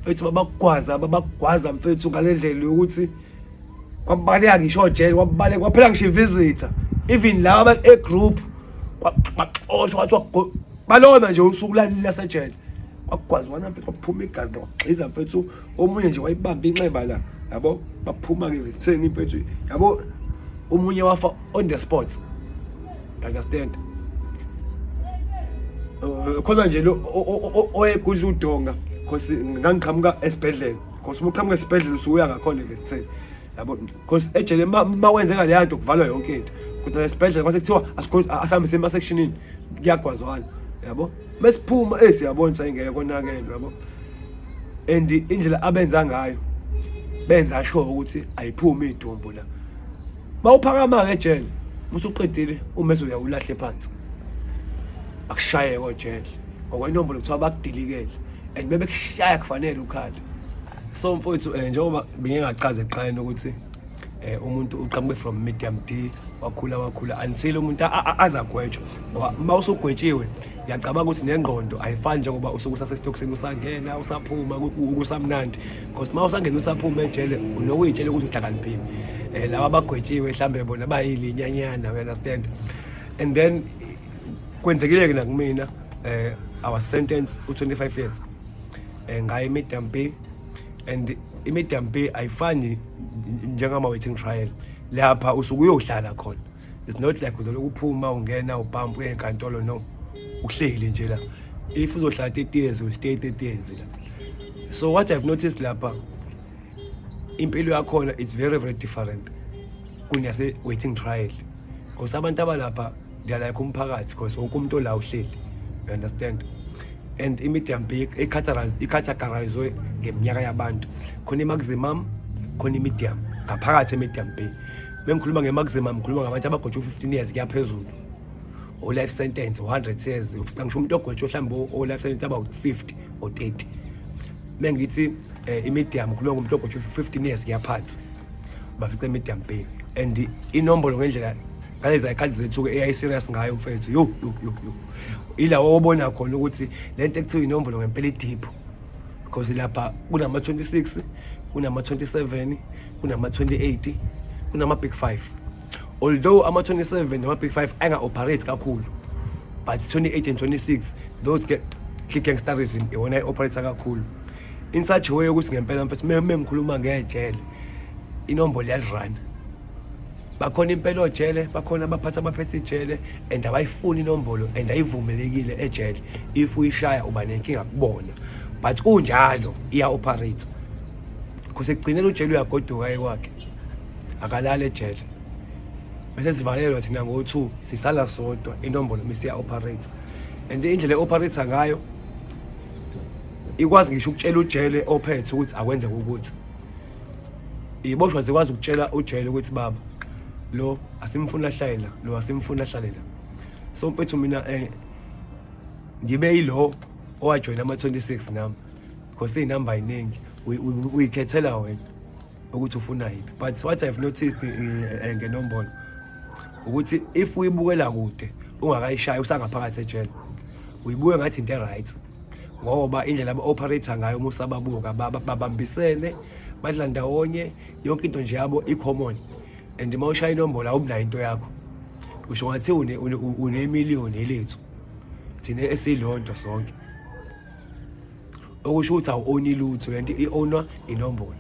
Mfethu, babagwaza, babagwaza mfethu, ngale ndlela yokuthi kwabaleka ngisho ojele, kwabaleka kwaphela ngisho i-visitor, even laba e-group baxoshwa, kwathiwa balona nje usuku lasejele. Kwakugwazwana mfethu, kwaphuma igazi, kwagxiza mfethu. Omunye nje wayibamba inxeba la, yabo. Baphuma-ke visitheni mfethu, yabo. Omunye wafa on the spot, you understand? Khona nje lo oyegudla udonga, cause ngangiqhamuka esibhedlela, cause uma uqhamuka esibhedlela usuya ngakhona evesitheni, yabo, cause ejele ma kwenzeka leya nto kuvalwa yonke into, kodwa esibhedlela kwase kuthiwa asihambe ema-sectionini, kuyagwazwana, yabo. Mesiphuma siyabona ukuthi ayingeke, konakele, yabo. And indlela abenza ngayo, benza sure ukuthi ayiphumi idumbu la. Mawuphakama-ke ejele musuqedile, umese uyawulahle phansi, akushaye kojele ngokwenombolo, kuthiwa bakudilikele, and bebekushaya kufanele ukhale. So mfowethu, njengoba bengingachaza ekuqaleni ukuthi umuntu uqhamuke from medium D, wakhula wakhula until umuntu aze agwetshwe, ngoba uma usugwetshiwe ngiyacabanga ukuthi nengqondo ayifani njengoba usuke usasesitokisini, usangena usaphuma, kusamnandi, because uma usangena usaphuma ejele unokuyitshela ukuthi uhlakaniphile. Laba abagwetshiwe mhlambe bona bayilinyanyana, you understand? And then kwenzekile-ke nakumina, our sentence u-25 years, ngayo i-medium B, and i-medium B ayifani njengama-waiting trial. Lapha usuke uyohlala khona. It's not like uzoloku uphuma, ungena, ubhampa, uye enkantolo. No, uhleli nje la. If uzohlala 30 years, will stay 30 years la. So what I've noticed lapha, impilo yakhona, it's very very different kuneyase waiting trial, because abantu abalapha, they are like umphakathi, because wonke umuntu ola uhleli, you understand? And i-medium B i-categorizwe ngeminyaka yabantu. Khona i-maximum, khona i-medium. Ngaphakathi e-medium B, bengikhuluma nge-maximum, ngikhuluma ngabantu abagwetshwe u-15 years kuya phezulu, o-life sentence, o-100 years. Ufica ngisho umuntu ogwetshwe mhlawumbe o-life sentence aba-50 or 30. Mengithi i-medium, ngikhuluma ngomuntu ogwetshwe 15 years kuya phansi, bafica i-medium B. And inombolo ngendlela ngalezi zikhathi zethu-ke eyayi-serious ngayo mfethu, yo yo yo yo, ila obona khona ukuthi le nto ekuthiwa inombolo ngempela i-deep, because lapha kunama-26, kunama-27, kunama-28, kunama-big five, although ama-27 nama-big five anga-operate kakhulu, but 28 and 26, those get gangsterism iwona i-operate kakhulu in such a way ukuthi ngempela mfethu, mengikhuluma ngejele, inombolo iyalirana. Bakhona impela ojele, bakhona abaphathi abaphethe ijele, and abayifuni inombolo and ayivumelekile ejele. If uyishaya uba nenkinga kubona, but kunjalo iya-operate, because ekugcineni ujele uyagoduka ekwakhe, akalali ejele, bese sivalelwa thina ngo-2, sisala sodwa. Inombolo misiya-operate, and indlela e-operate ngayo ikwazi ngisho ukutshela ujele ophethe ukuthi akwenzeke ukuthi iboshwa zikwazi ukutshela ujele ukuthi baba lo asimfuni ahlale la, lo asimfuni ahlale la. So mfethu, mina ngibe yilo owajoyina ama-26 nami, because iy'namba yiningi, uyikhethela wena ukuthi ufuna yiphi. But what I've noticed ngenombolo ukuthi if uyibukela kude ungakayishayi, usangaphakathi ejele, uyibuke ngathi into e-right, ngoba indlela aba-operate ngayo uma usababuka, babambisene, badla ndawonye, yonke into nje yabo i-common. And uma ushaya inombolo awubi nayo into yakho, usho ngathi unemiliyoni elethu thina esiyilonto sonke, okusho ukuthi awu-owni lutho, lento i-ownwa inombolo.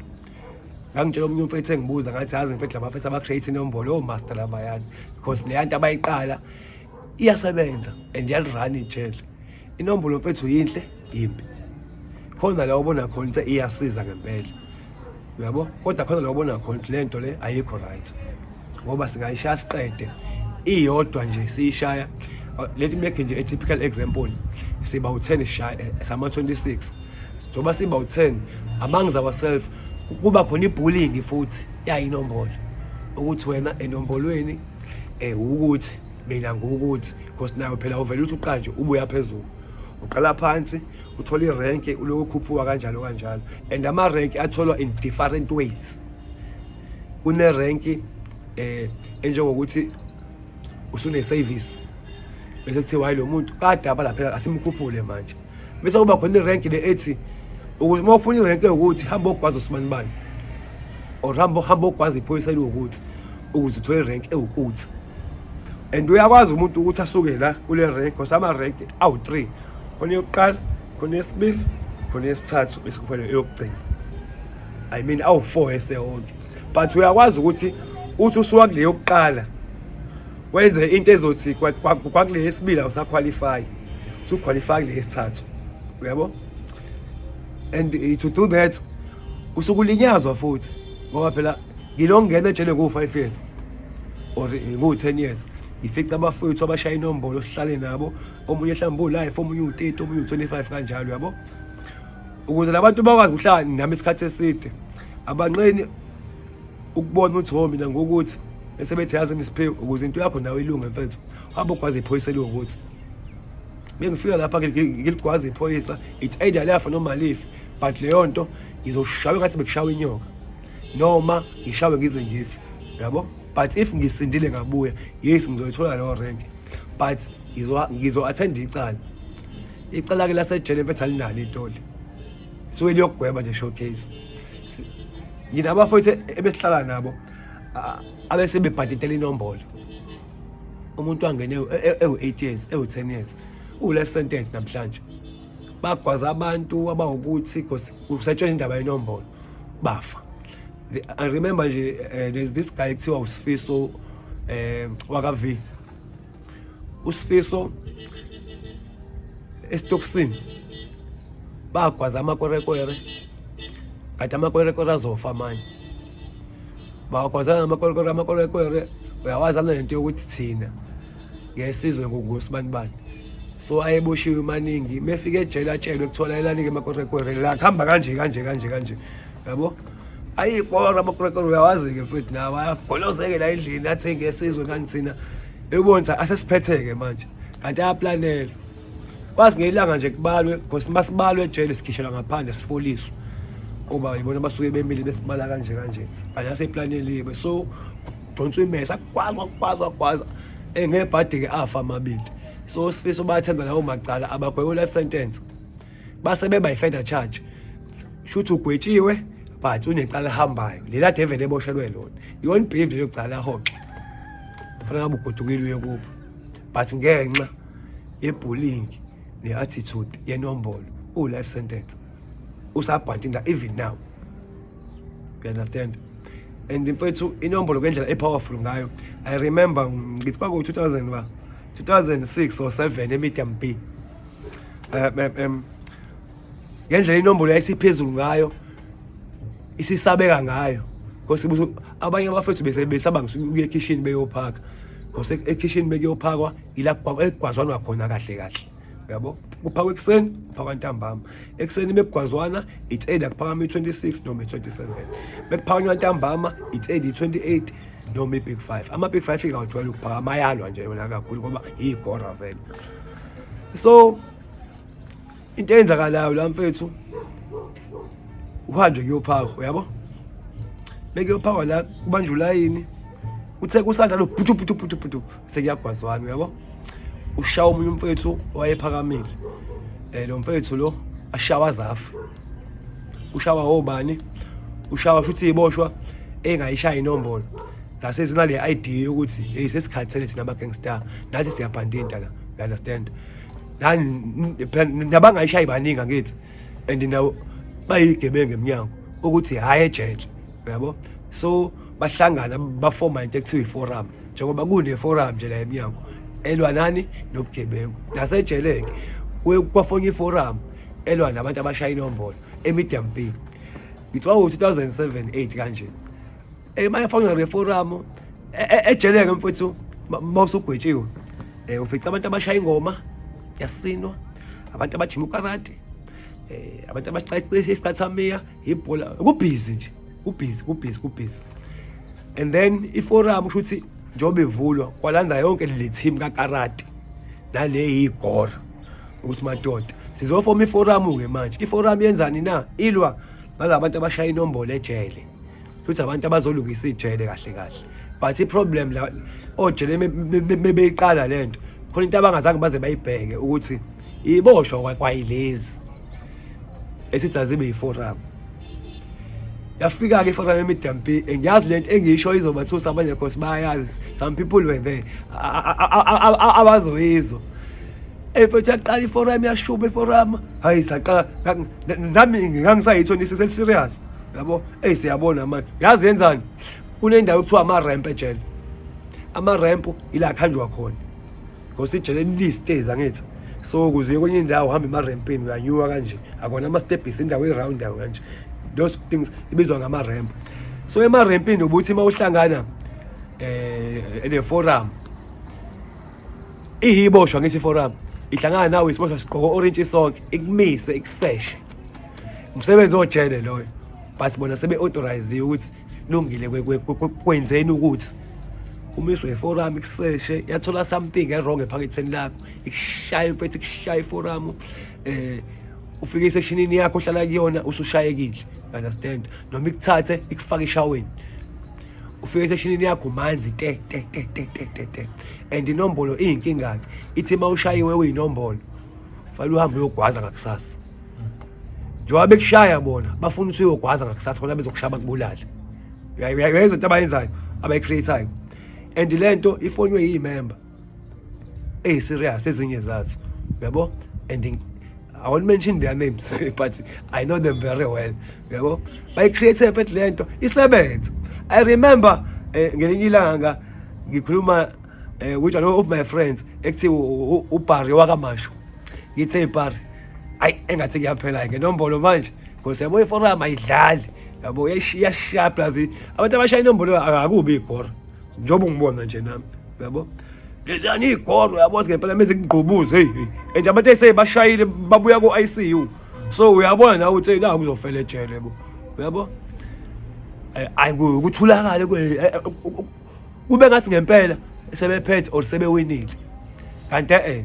Ngangitshela omunye umfethu engibuza, ngathi yazi mfethu, labafethu aba-create inombolo o-master labayana, because leya nto abayiqala iyasebenza and iyalirana ijele. Inombolo mfethu yinhle, yimbi. Khona la ubona khona ukuthi iyasiza ngempela, uyabo, kodwa khona la ubona khona ukuthi le nto le ayikho right, ngoba singayishaya siqede iyodwa nje siyishaya. Let me make nje a typical example. Siba u-10, sishaya sama-26. Njengoba siba u-10 amongst ourselves, kuba khona i-bullying futhi yayinombolo, ukuthi wena enombolweni ukuthi mina ngukuthi, because nawe phela uvela uthi uqala nje ubuya phezulu, uqala phansi, uthola irenki, uloku ukhuphuka kanjalo kanjalo. And amarenki atholwa in different ways. Kunerenki enjengokuthi usune service, bese kuthiwa hayi, lo muntu kade aba lapha, asimkhuphule manje. Bese kuba khona irenki le ethi Ukuthi uma ufuna irenke ukuthi hamba ogwaza usibanibani or hamba hamba ogwaza iphoyisa eliwukuthi ukuze uthole irenke ewukuthi. And uyakwazi umuntu ukuthi asuke la kule rank, because ama-rank awu-3, khona eyokuqala, khona eyesibili, khona eyesithathu, bese kuphela eyokugcina. I mean awu-4 esewonke, but uyakwazi ukuthi uthi usuka kule yokuqala wenze into ezothi kwakule yesibili awusaqualify, usuqualify kule yesithathu, uyabo. And to do that usukulinyazwa futhi, ngoba phela ngilongena ejele ku-5 years or ku-10 years, ngifica abafowethu abashaya inombolo sihlale nabo, omunye mhlawumbe u-life, omunye u-30, omunye u-25, kanjalo, yabo. Ukuze labantu bakwazi ukuhlala nami isikhathi eside, abanqeni ukubona ukuthi ho mina ngokuthi bese bethi yazi nisiphiwe ukuze into yakho nawe ilunge mfethu, hamba ugwaze iphoyisa eliwukuthi. Bengifika lapha ngiligwaza iphoyisa, it's either liyafa noma lifi, but leyo nto ngizoshawa ngathi bekushawa inyoka noma ngishawe ngize ngife, yabo. But if ngisindile ngabuya, yes, ngizoyithola leyo rank, but ngizo-attend icala. Icala-ke lasejele mfethu alinalo itoli, suke liyokugweba nje showcase. Nginabafowethu ebesihlala nabo abese bebhaditela inombolo, umuntu angene ewu-8 years, ewu-10 years, uwu-life sentence namhlanje. Bagwaza abantu abawukuthi because kusetshenzwa indaba yenombolo, bafa. I remember nje there's this guy kuthiwa uSifiso waka V. uSifiso esitokisini bagwaza amakwerekwere, kanti amakwerekwere azofa manje, bawagwazana amakwerekwere. Amakwerekwere uyawazi anento yokuthi thina ngesizwe ngosibanibani, so ayeboshiwe maningi. Mefika ejele atshelwe kuthiwa lalelani-ke amakwerekwere la kuhamba kanje kanje kanje kanje, yabo. Ayikora amakwerekwere uyawazi-ke mfethu, nawo ayagolozeke la endlini, athi ngesizwe ngani thina, ebona ukuthi asesiphetheke manje, kanti ayaplanelwa. Kwazi ngelanga nje kubalwe, because masibalwe ejele sikhishelwa ngaphandle sifoliswe, kuba yibona basuke bemile besibala kanje kanje, kanti aseplaneliwe. So donswa imesa, akugwazi wakugwaza wakugwaza engebhadi-ke afa amabili. So Sifiso bayathemba lawo macala abagwebe life sentence, base beba yi-further charge, shuthi ugwetshiwe but unecala ehambayo lela devele eboshelwe lona. You won't believe lelo cala hoxa, kufanele ngabe ugodukile uye kubo, but ngenxa ye-bullying ne-attitude yenombolo uwu-life sentence, usabhantinda even now, you understand. And mfethu inombolo ngendlela e-powerful ngayo, I remember ngithi kwaku-2000 ba 2006 or 7 e-Medium B, ngendlela inombolo yayisiphezulu ngayo, isisabeka ngayo, because abanye abafethu bese besaba ngisho ukuya ekhishini beyophaka, because ekhishini bekuyophakwa ila ekugwazwanwa khona kahle kahle, uyabo. Kuphakwa ekuseni, kuphakwa ntambama. Ekuseni bekugwazwana, it's either kuphakama i-26 noma i-27. Bekuphakanywa ntambama, it's either i-28 noma i-big five. Ama-big five ikawajwayele ukuphakama, ayalwa nje yona kakhulu ngoba iyigora vele. So into eyenzakalayo la mfethu, uhanjwe kuyophakwa, uyabo, bekuyophakwa la kubanjwa ulayini, uthe kusanda lo bhutu bhutu bhutu bhutu, sekuyagwazwana, uyabo. Ushawa omunye umfethu owayephakamile, lo mfethu lo ashawa zafa. Ushawa obani? Ushawa shuthi iboshwa engayishaya inombolo, zase zinale idea yokuthi hey, sesikhathele thina ama-gangster, nathi siyabhandinta la, you understand. Nabangayishayi baningi angithi, and nabo bayigebengu emnyango ukuthi hhayi ejele, uyabo. So bahlangana bafoma into ekuthiwa i-forum, njengoba kune-forum nje la emnyango elwa nani nobugebengu, nasejele-ke kwafonywa i-forum elwa nabantu abashaya inombolo e-Medium B. Ngicabanga ngo-2007 8 kanje mayefonywa le forum ejele-ke mfethu, uma usugwetshiwe ufica abantu abashaya ingoma yasinwa, abantu abajima ukarate, abantu abasicacisha isicathamiya, ibhola, kubhizi nje, kubhizi kubhizi kubhizi. And then iforum kusho ukuthi njengoba ivulwa kwalanda yonke le team kakarate nale yigora ukuthi madoda sizofoma iforum-ke manje. Iforum yenzani na? Ilwa nalabantu abashaya inombolo ejele, futhi abantu abazolungisa ijele kahle kahle. But i-problem la, ojele mebeyiqala lento, khona into abangazange baze bayibheke ukuthi iboshwa kwayilezi. Esithi azibe yiforum. Yafika-ke iforum e-medium B. Ngiyazi lento engiyisho izobathusa abanye cause bayayazi. Some people were there abazoyizwa. Mfethu, yaqala iforum, yashuba iforum. Hayi, saqala nami ngangisayithoni seserious, yabo. Eyi, siyabona manje, yazi yenzani? Kunendawo ekuthiwa ama-ramp ejele. Ama-ramp ila kuhanjwa khona because ijele liyistezi, angithi? So ukuze uye kwenye indawo uhamba emarempini, uyanyuka kanje, akona ama-stepis, indawo i-round yawo kanje. Those things ibizwa ngama-ramp. So emarempini ubuthi uma uhlangana le forum iyiboshwa, ngithi iforum ihlangana nawe, isiboshwa sigqoka orange sonke, ikumise, ikuseshe. Umsebenzi ojele loyo, but bona sebe-authorize ukuthi silungile kwenzeni ukuthi umiswe iforum, ikuseshe, yathola something e-wrong ephaketheni lakho, ikushaye mfethu, ikushaye iforum. Ufike esectionini yakho ohlala kuyona usushayekile, you understand? Noma ikuthathe ikufake eshaweni, ufike esectionini yakho manzi te te te te te te te. And inombolo iyinkinga-ke, ithi uma ushayiwe uyinombolo, fanele uhambe uyogwaza ngakusasa. Njengoba bekushaya bona, bafuna ukuthi uyogwaza ngakusasa khona bezokushaya bakubulale. Uyayizwa into abayenzayo, abayi-create-ayo? And le nto ifonywe yiy'member eyi-serious ezinye zazo, uyabo. And I won't mention their names, but I know them very well, uyabo. Bayi-create mfethu le nto, isebenza. I remember ngelinye ilanga ngikhuluma with one of my friends ekuthiwa uBarry wakaMashu. Ngithe, "Barry, ayi, engathi kuyaphela ngenombolo manje because yabo iforum ayidlali, yabo, iyashaya. Plus abantu abashaya inombolo akubi igora njengoba ungibona nje nami, yabo, leziyani iy'goro, yabo, ngempela meze kugqubuze. Hey hey, and abantu esebashayile babuya ku-ICU, so uyabona nawe ukuthi la kuzofela ejele bo, uyabo. Ayi, kuthulakale kube ngathi ngempela sebephethe or sebewinile, kanti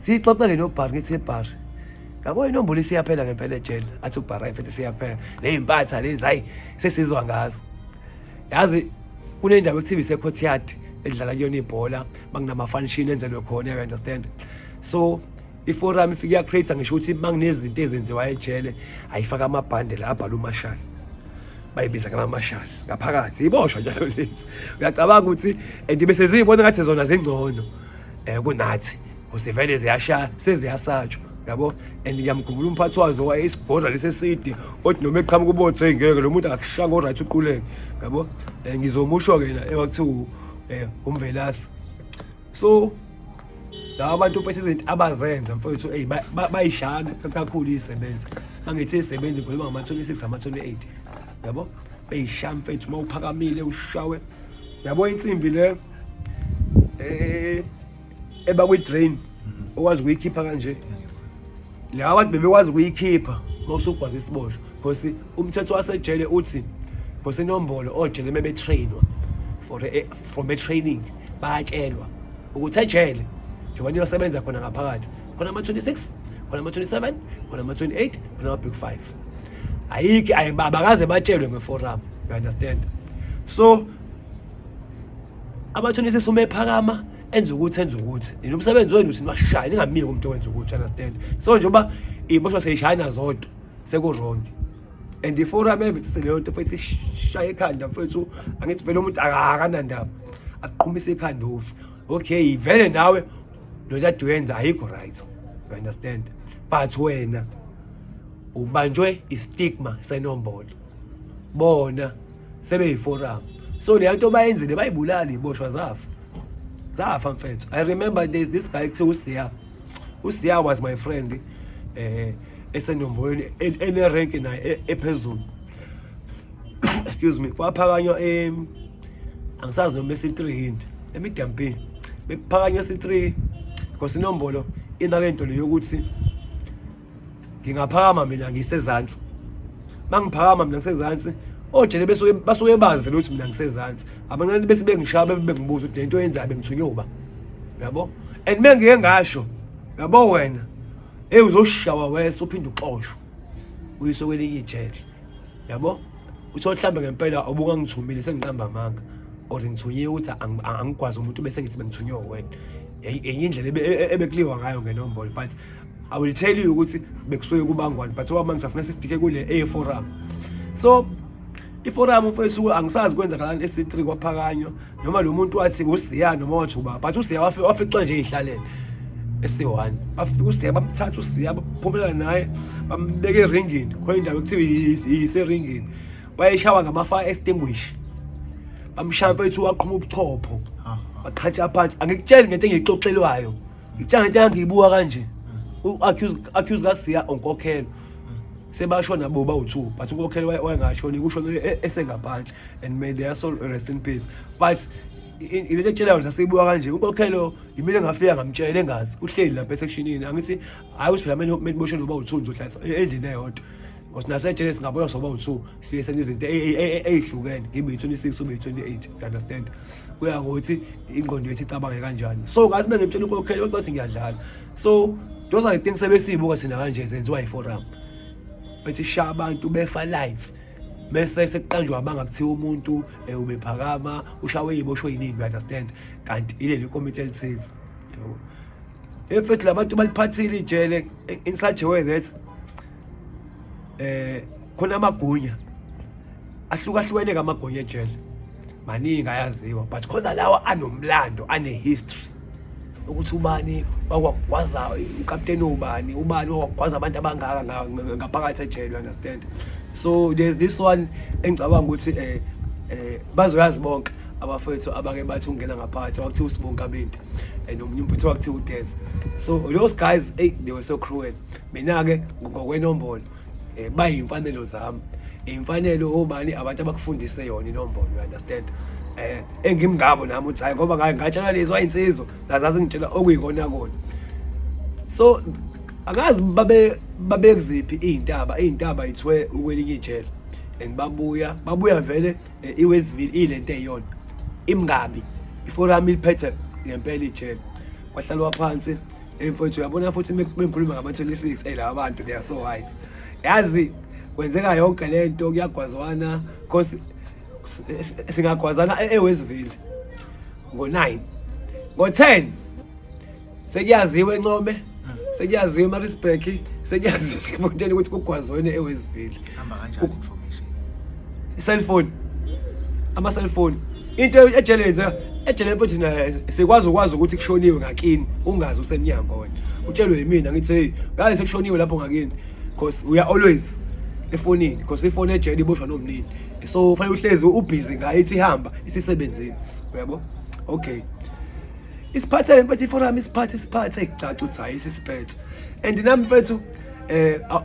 siyixoxele noBhari. Ngithi, "Ebhari, yabo, inombolo isiyaphela ngempela ejele." Athi uBhari, "Hayi mfethu, siyaphela ley'mpatha lezi, hayi, sesizwa ngazo." Yazi kunendawo ekuthiwa ise-courtyard edlala kuyona ibhola makunama-function enzelwe khona, you understand? So iforum ifike ya-create ngisho ukuthi makunezinto ezenziwayo ejele, ayifaka amabhande la abhala umarshal, bayibiza ngama-marshal ngaphakathi, iboshwa njalo lezi. Uyacabanga ukuthi and bese ziyibona ngathi zona zingcono kunathi, usivele ziyashaya, seziyasatshwa, yabo. And ngiyamkhumbula umphathi wazo, wayesigodla lesi eside, othi noma eqhamuka ubothi, "Hey, ngeke lo muntu akakushaya ngo-right, uquleke," yabo. Ngizomusho-ke na ewakuthiwa uMvelasi. So laba bantu mfethu, izinto abazenza mfethu, eyi, bayishaya kakhulu iy'sebenzi. Mangithi iy'sebenzi, ngikhuluma ngama-26, ama-28, yabo. Beyishaya mfethu, uma uphakamile ushawe, yabo, insimbi le eba kwi-drain okwazi ukuyikhipha kanje. Laba bantu bebekwazi ukuyikhipha uma usugwaza isiboshwa because umthetho wasejele uthi, because inombolo ojele mebetrainwa from a training, bayatshelwa ukuthi ejele njengoba niyosebenza khona ngaphakathi khona ama-26, khona ama-27, khona ama-28, khona ama-big five. Ayikho, abakaze batshelwe ngeforum, you understand? So ama-26 uma ephakama enza ukuthi yini, umsebenzi wenu uthi niwashaye, ningamiki umuntu owenza ukuthi, understand? So njengoba iy'boshwa seyishayana zodwa, seku-wrong. And iforum evithise leyo nto mfethu, ishaye ekhanda mfethu. Angithi vele umuntu akanandaba, akuqhumise ikhanda ufe. Okay, vele nawe lo nto ade uyenza ayikho right, you understand? But wena ubanjwe istigma senombolo, bona sebeyiforum. So leya nto bayenzile, bayibulala iboshwa, zafa, zafa mfethu. I remember there's this guy kuthiwa uSiya. USiya was my friend esenombolweni ene-rank naye ephezulu, excuse me. Kwaphakanywa angisazi noma esi-3 yini, e-medium B bekuphakanywa esi-3 because inombolo inalento le yokuthi ngingaphakama mina ngisezansi. Mangiphakama mina ngisezansi, ojele besuke basuke bazi vele ukuthi mina ngisezansi. Abancane bese bengishaya, bebe bengibuza ukuthi lento oyenzayo bengithunywe uba, uyabo. And mengike ngasho, yabo, wena hey, uzoshawa wese uphinde uxoshwe uyiswe kwelinye ijele, yabo. Uthole mhlambe ngempela ubungangithumile, sengiqamba amanga or ngithunyiwe ukuthi angigwazi umuntu bese ngithi bengithunywe wena. Enye indlela ebekuliwa ngayo ngenombolo, but I will tell you ukuthi bekusuke kubangwani, but okwamanje safuna sisidike kule eyeforum. So iforum mfethu, angisazi kwenzakalani esi3 kwaphakanywa, noma lo muntu wathi uSiya noma wathi uba, but uSiya waficwa nje ihlalele esi1. Bafika uSiya, bamthatha uSiya, baphumela naye, bambeka eringini. Khona indawo ekuthiwa iseringini, wayeshawa ngama-fire extinguisher, bamshaya mfethu, waqhuma ubuchopho, waqhatsha phansi. Angikutsheli ngento engiyixoxelwayo, ngikutshela ngento engangiyibuka kanje. U-accuse kaSiya unkokhelo, sebashona bo bawu-two, but unkokhelo wayengashoni, kushona esengaphandle, and may their soul rest in peace. But ilento etshelayo sasiyibuka kanje, unkokhelo yimina engafika ngamtshela engazi, uhleli lapha esectionini. Angithi hhayi ukuthi phela kumele niboshwe noba u-two, nizohlala endlini eyodwa, because nasejele singaboshwa soba u-two, sifike senze izinto ey'hlukene, ngibe yi-26, ube yi-28, you understand? Kuya ngokuthi ingqondo yethu icabange kanjani. So ngathi bengimtshela unkokhelo bathi ngiyadlala. So those are the things sebesiyibuka thina kanje zenziwa yiforum, bethi shaya abantu befa live, bese sekuqanjwa amanga, kuthiwa umuntu ubephakama ushawe iboshwe yiningi, you understand? Kanti ileli komiti elithize, yabo. Mfethu, labantu baliphathile ijele in such a way that khona amagunya ahlukahlukene. Kamagunya ejele maningi ayaziwa, but khona lawa anomlando, ane-history, ukuthi ubani wakwagwaza ukapteni, ubani ubani wakwagwaza abantu abangaka ngaphakathi ejele, you understand? So there's this one engicabanga ukuthi bazoyazi bonke abafowethu abake bathi ungena ngaphakathi, wakuthiwa uSibonka Binti and omunye umfowethu wakuthiwa uDez. So those guys, hey, they were so cruel. Mina-ke ngokwenombolo bayimfanelo zami, imfanelo obani abantu abakufundise yona inombolo, you understand? Engimngabo nami uthi hayi, ngoba ngatshelwa lezwa insizwa zazazi ngitshela okuyikona kona. So angazi babe babekuziphi iy'ntaba, iy'ntaba yithiwe ukwelinye ijele, and babuya vele iWestville ilento eyiyona imngabi, iforum iliphethe ngempela ijele. Kwahlalwa phansi mfowethu, uyabona futhi bengikhuluma ngama-26, laba bantu they are so wise, yazi. Kwenzeka yonke lento, kuyagwazwana, cause singagwazana eWestville ngo-9, ngo-10 sekuyaziwa eNcome, sekuyaziwa eMaritzburg, sekuyaziwa eSibonteni ukuthi kugwazwene eWestville. Hamba kanjani information? I-cellphone, ama-cellphone, into ejele yenzeka ejele mfethu, sikwazi ukwazi ukuthi kushoniwe ngakini ungazi, usemnyango wena, utshelwe yimina, ngithi hey ngabe sekushoniwe lapho ngakini, because we are always efonini, because ifoni ejele iboshwa nomnini, so ufanele uhlezi ubhizi ngayo, ithi ihamba isisebenzile, uyabo? Okay, isiphathele mfethu iforum, isiphathe icaca ukuthi hayi isisiphethe. And nami mfethu,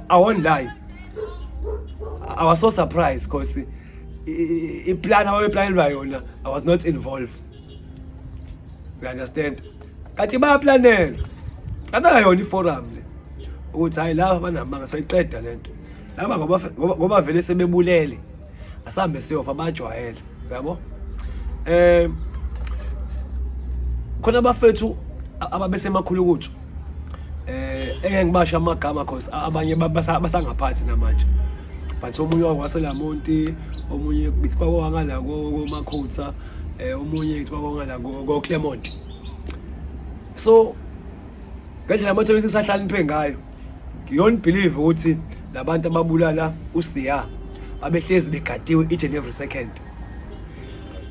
I won't lie, I was so surprised because iplan ababeplanelwa yona, I was not involved, you understand? Kanti bayaplanelwa abangayona iforum le ukuthi hayi laba banamanga, soyiqeda lento laba, ngoba vele sebebulele, asambe siyofa, bajwayele, uyabo? Khona abafethu ababesemakhulukuthu, engeke ngibasho amagama cause abanye basangaphathi namanje, but omunye wakwaseLamonti, omunye ngithi kwakowangala koMakhutha, omunye ngithi kwakowangala ko-Clermont. So ngendlela ama-26 ahlakaniphe ngayo, you don't believe ukuthi labantu ababulala uSiya babehlezi begadiwe each and every second.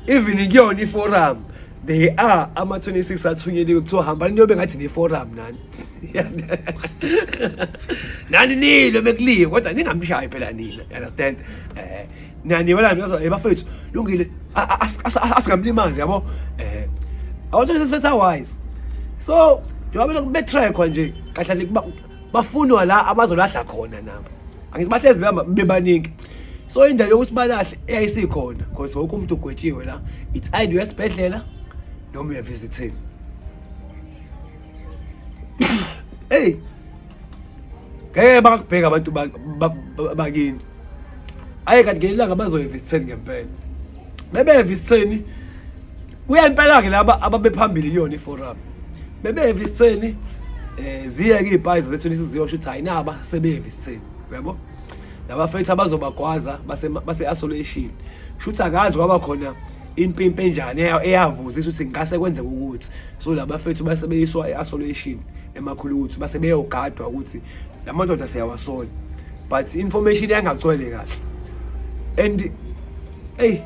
Even kuyona iforum they are ama-26 athunyeliwe, kuthiwa hambani niyobe ngathi ne-forum nani nani, nilwe bekuliwe, kodwa ningamshayi phela nina, you understand? Nani wena ngiyazo bafethu, lungile, asingamlimazi, yabo? Awuthola sifetha wise. So njengoba belokhu betrackwa nje kahle, bafunwa la abazolahla khona nabo, angithi bahlezi behamba bebaningi. So indawo yokuthi balahle eyayisikhona, because wonke umuntu ugwetshiwe la, it's either uyesibhedlela noma uyavisitheni. Hey, ngeke bakubheka abantu bakini. Ayi, kanti ngelanga bazoyivisitheni ngempela, bebevisitheni kuya impela-ke laba ababephambili kuyona iforum, bebevisitheni, ziye-ke iy'payizi zethu ziyosho ukuthi hayi naba sebevisitheni, uyabo? Labafethu abazobagwaza base-isolation, shuthi akazi kwaba khona impimpi enjani eyavuzisa ukuthi ngase kwenzeka ukuthi so labafethu base beyiswa e-isolation. emakhuluthu base beyogadwa ukuthi la madoda siyawasola, but information yangagcwele kahle. And hey,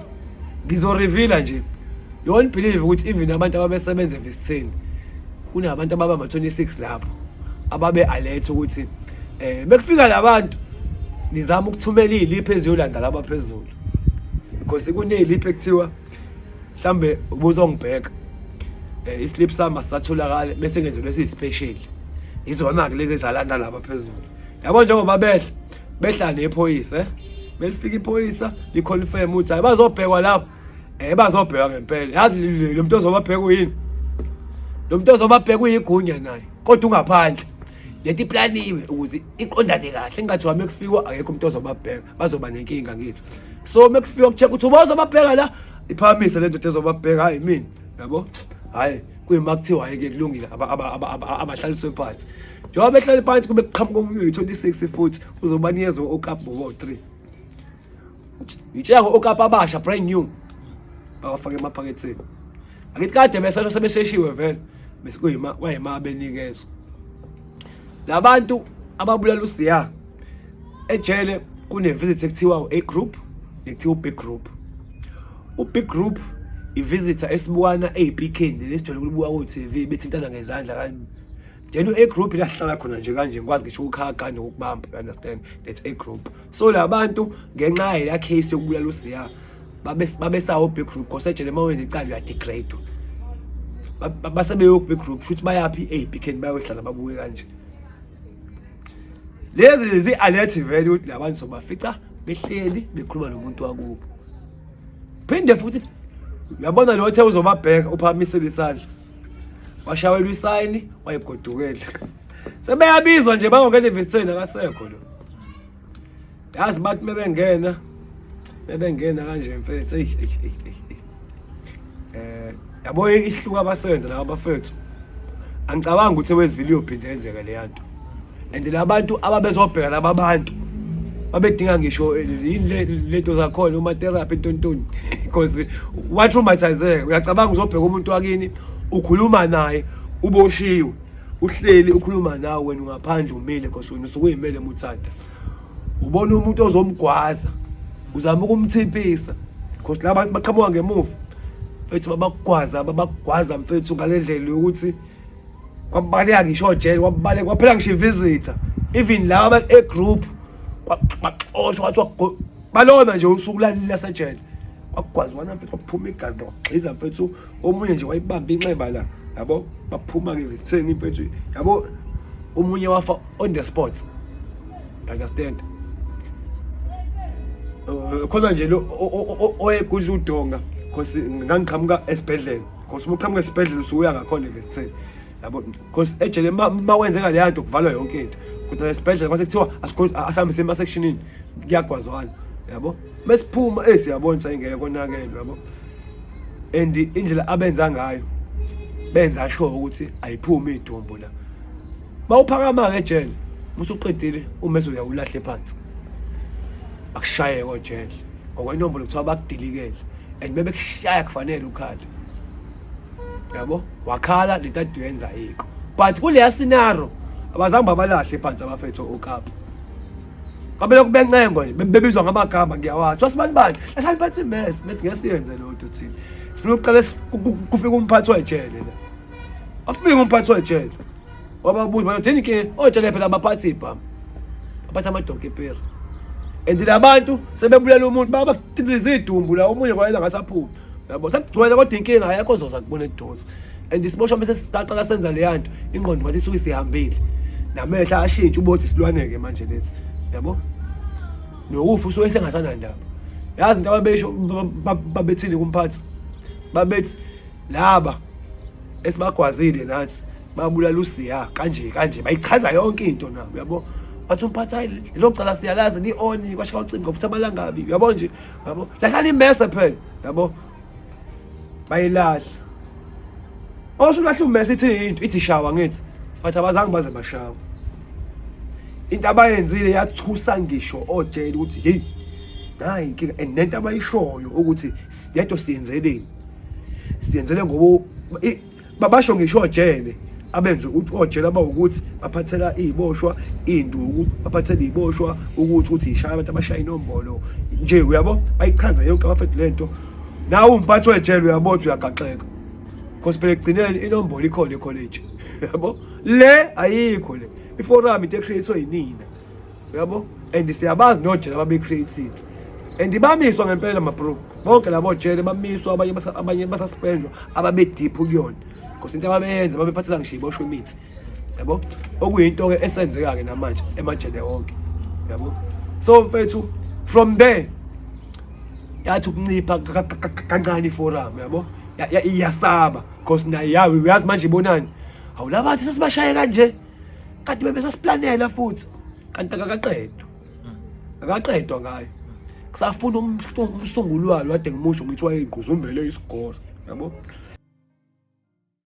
ngizoreveala nje, you won't believe ukuthi even abantu ababesebenza evisitheni, kunabantu ababa ma-26 lapho ababe alert ukuthi bekufika labantu nizama ukuthumela iy'liphu eziyolanda laba phezulu, because kuney'liphu ekuthiwa mhlambe ubuzongibheka islip sami asisatholakala, bese ngenzelwe esiyi-special. Izona-ke lezi ezalanda laba phezulu, yabo, njengoba behla behla nephoyisa, belifika iphoyisa liconfirm ukuthi hayi, bazobhekwa lapho, bazobhekwa ngempela. Yazi lo muntu ozobabheka uyini? Lo muntu ozobabheka uyigunya naye, kodwa ungaphandle. Lento iplaniwe ukuze iqondane kahle, ingathiwa mekufikwa akekho umuntu ozobabheka, bazoba nenkinga. Ngithi so mekufika kucheck ukuthi ubozobabheka la, iphakamise le ndoda ezobabheka, hayi mina, yabo, hayi kuyima kuthiwa hayi-ke kulungile, abahlaliswe phansi. Njengoba behlale phansi, kube kuqhamuka omunye uyi-26 futhi uzobanikeza okapi bobo-3, ngitshela ngo-okapi abasha, brand new, bawafake emaphaketheni. Akithi kade besesha, sebeseshiwe vele, bese kuyima kwayima benikezwa labantu ababulala uSiya. Ejele kune-visit ekuthiwa u-A group nekuthiwa u-B group. U-B group i-visitor esibukana ey'pikeni lesijwayele ukulibuka ko-TV bethintana ngezandla kanje. Then u-A group la sihlala khona nje kanje, ngikwazi ngisho ukukhaga nokukubamba, you understand? That's A group. So la bantu ngenxa ya case yokubulala uSiya babesawo B group, because ejele uma wenza icala uyadegrade. Base beyo B group, futhi bayaphi? Ey'pikeni, bayohlala babuke kanje. Lezi zi-alert vele ukuthi labantu sobafica behleli bekhuluma nomuntu wakubo. Phinde futhi uyabona lo othe uzobabheka uphakamisile isandla, washawelwa isayini, wayigodukela. Sebeyabizwa nje, bangongena evisitheni, akasekho lo. Yazi bathi mebengena kanje, mfethu, eyi eyi eyi eyi, yabo, isihluku abasenza laba bafethu, angicabangi ukuthi ewezivile iyophinde yenzeka leya nto. And labantu ababezobheka laba bantu babedinga ngisho yini lento zakhona, uma-therapy, intontoni, because watraumatizeka. Uyacabanga uzobheka umuntu wakini, ukhuluma naye, uboshiwe, uhleli ukhuluma nawe, wena ungaphandle umile, because wena usuke uyimele muthanda. Ubona umuntu ozomgwaza, uzama ukumthimpisa, because laba baqhamuka ngemuva, mfethu, babakugwaza, babakugwaza mfethu, ngale ndlela yokuthi kwabaleka ngisho ojele, kwabaleka kwaphela ngisho i-visitor, even laba e-group baxoshwa, kwathiwa balona nje usuku lasejele. Kwakugwaziwana mfethu, kwaphuma igazi, kwagxiza mfethu. Omunye nje wayibamba inxeba la, yabo, baphuma-ke visitheni mfethu, yabo, omunye wafa on the spot, you understand? Khona nje lo oyegudla udonga, cause ngangiqhamuka esibhedlela, cause uma uqhamuka esibhedlela usuya ngakhona evesitheni, yabo, cause ejele ma wenzeka leya nto kuvalwa yonke into, kodwa esibhedlela kwase kuthiwa asihambise ema-sectionini, kuyagwazwana, yabo. Mesiphuma siyabona ukuthi ayingeke, konakele, yabo. And indlela abenza ngayo, benza sure ukuthi ayiphumi idumbu la. Mawuphakama-ke ejele, musuqedile, umese uyawulahle phansi, akushaye kojele ngokwenombolo kuthiwa bakudilikele, and bebekushaya kufanele ukhale, yabo. Wakhala, lento ade uyenza ayikho. But kuleya scenario abazange babalahle phansi abafethu okapi, babelokhu bencengwa nje, bebizwa ngamagama, ngiyawazi, wasibani bani, lahlani phansi imese. Bethi ngeke siyenze leyo nto thina, sifuna ukuqala kufike umphathi wejele la. Afike umphathi wejele, wababuza, bayothini ke ojele? Phela abaphathi ibhamu, baphatha amadonki eperi, and labantu sebebulela umuntu, babatintiliza idumbu la, omunye kwayena ngasaphuma, yabo, sekugcwele. Kodwa inkinga ayekho ozoza kubona eduze, and isiboshwa bese saqala senza leya nto, ingqondo ngathi isuke isihambile, namehlo ashintsha, ubothi isilwane-ke manje lesi, yabo, nokufa usuke sengasanandaba. Yazi into ababesho, babethini kumphathi? Babethi laba esibagwazile nathi babulala uSiya kanje kanje, bayichaza yonke into nabo, yabo. Bathi umphathi, hayi, lelo cala siyalazi, li-on kwasha ucingo futhi amalangabi, yabo nje, yabo, lahlala imese phela, yabo, bayilahla. Osulahla umese, ithi into ithi shawa, ngithi but abazange baze bashawa. Into abayenzile yathusa ngisho ojele ukuthi hey, nayi inkinga. And nento abayishoyo ukuthi lento siyenzeleni, siyenzele ngoba babasho ngisho ojele. Abenze ukuthi ojele abawukuthi baphathela iy'boshwa iy'nduku, baphathela iy'boshwa ukuthi ukuthi yishaya abantu abashaya inombolo nje, uyabo, bayichaza yonke abafethu le nto. Nawe umphathi wejele uyabo ukuthi uyagaxeka, because phela ekugcineni inombolo ikhona ekholeji, yabo. Le ayikho le iforum, into e-create-we yinina, uyabo, and siyabazi nojele ababe-create-ile and bamiswa ngempela ma-bro. Bonke labo jele bamiswa, abanye abanye basuspendwa ababe-deep kuyona, because into ababeyenza babephathela ngisho iboshwe imithi, yabo, okuyinto-ke esenzeka-ke namanje emajele wonke, yabo. So mfethu, from there yathi ukuncipha kancane iforum, yabo, iyasaba because nayo yawe uyazi manje ibonani, hawu, labantu sesibashaye kanje kanti bebesasiplanela futhi, kanti akakaqedwa, akaqedwa ngayo, kusafuna umsunguli walo. Kade ngimusho ngithi wayeyigquzumbele isigoro, yabo.